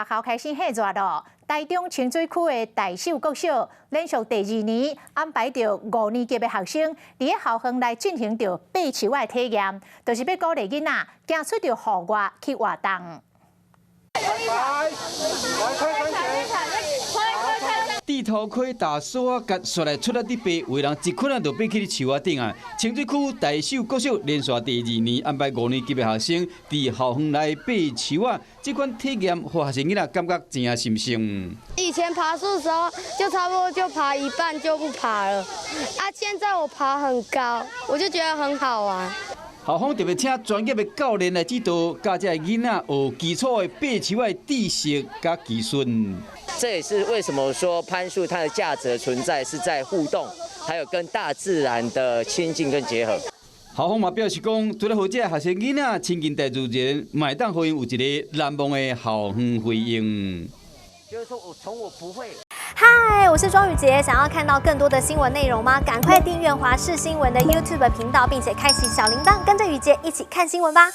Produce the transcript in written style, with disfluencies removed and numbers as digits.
學校開始火熱咯。台中清水區的大秀國小連續第二年安排著五年級的學生佇咧校園內進行著爬樹仔的體驗，就是欲鼓勵囡仔行出著戶外去活動。來，低頭溪踏索仔甲紲來出力佇爬，有人一困仔就爬去樹仔頂啊！清水區大秀國小連續第二年安排五年級的學生佇校園內爬樹仔，這款體驗予學生囡仔感覺誠新鮮。以前爬樹的時候，就差不多就爬一半就不爬了，啊，現在我爬很高，我就覺得很好玩。校方特別請專業的教練來指導，教這个囡仔學基礎的爬樹仔的知識佮技術。這也是為什麼說攀樹它的價值存在是在互動，還有跟大自然的親近跟結合。校方嘛表示講，除了予這个學生囡仔親近大自然，嘛會當予𪜶有一個難忘的校園回憶。就是說我從我不會。嗨，我是莊宇傑，想要看到更多的新聞內容嗎？趕快訂閱華視新聞的 YouTube 頻道，並且開啟小鈴鐺，跟着宇傑一起看新聞吧。